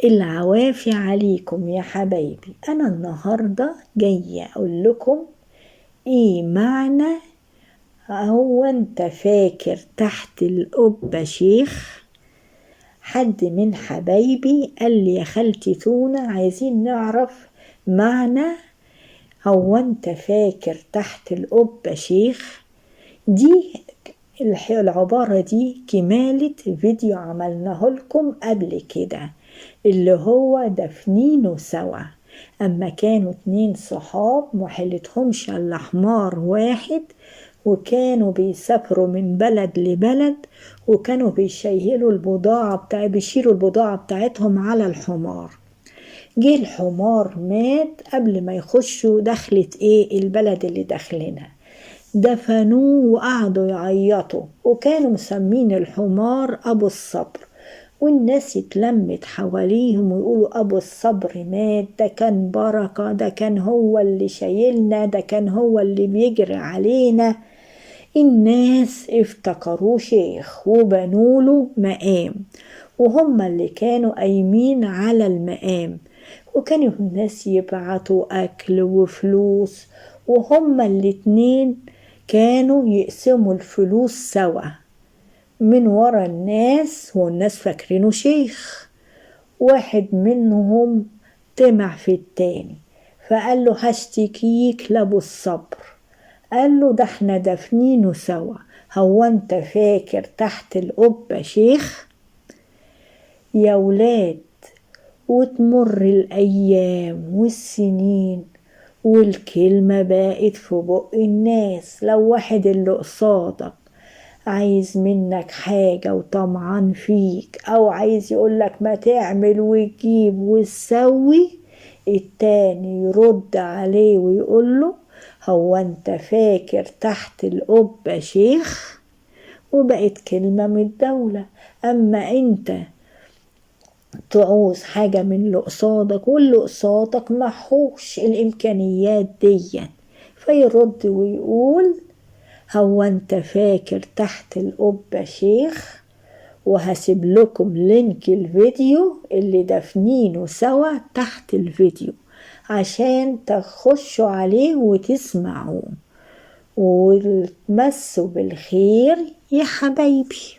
العوافي عليكم يا حبايبي. أنا النهاردة جاية أقول لكم إيه معنى هو أنت فاكر تحت القبة شيخ. حد من حبايبي قال لي يا خالتي تونة عايزين نعرف معنى هو أنت فاكر تحت القبة شيخ. دي العبارة دي كمالة فيديو عملناه لكم قبل كده اللي هو دفنينه سوا. أما كانوا 2 صحاب محلتهمش إلا حمار واحد، وكانوا بيسافروا من بلد لبلد، وكانوا بيشيلوا البضاعة بتاع بيشيلوا البضاعة بتاعتهم على الحمار. جه الحمار مات قبل ما يخشوا دخلت ايه البلد اللي داخلينها، دفنوه وقعدوا يعيطوا، وكانوا مسمين الحمار أبو الصبر، والناس اتلمت حواليهم ويقولوا أبو الصبر مات، ده كان بركة، ده كان هو اللي شايلنا، ده كان هو اللي بيجري علينا. الناس افتكروه شيخ وبنوله مقام، وهم اللي كانوا قايمين على المقام، وكانوا الناس يبعتوا أكل وفلوس، وهم الاتنين كانوا يقسموا الفلوس سوا من ورا الناس، والناس فاكرينه شيخ. واحد منهم طمع في التاني فقال له هشتكيك لأبو الصبر. قال له ده احنا دفنينه سوا، هو انت فاكر تحت القبة شيخ؟ يا ولاد، وتمر الأيام والسنين والكلمة بقت في بق الناس. لو واحد اللي قصادك عايز منك حاجة وطمعان فيك، أو عايز يقولك ما تعمل وتجيب وتسوي، التاني يرد عليه ويقوله هو انت فاكر تحت القبة شيخ؟ وبقت كلمة من الدولة. أما انت تعوز حاجة من اللي قصادك واللي قصادك محوش الإمكانيات دي، فيرد ويقول هو انت فاكر تحت القبة شيخ؟ وهسيب لكم لينك الفيديو اللي دفنينه سوا تحت الفيديو عشان تخشوا عليه وتسمعوه وتمسوا بالخير يا حبايبي.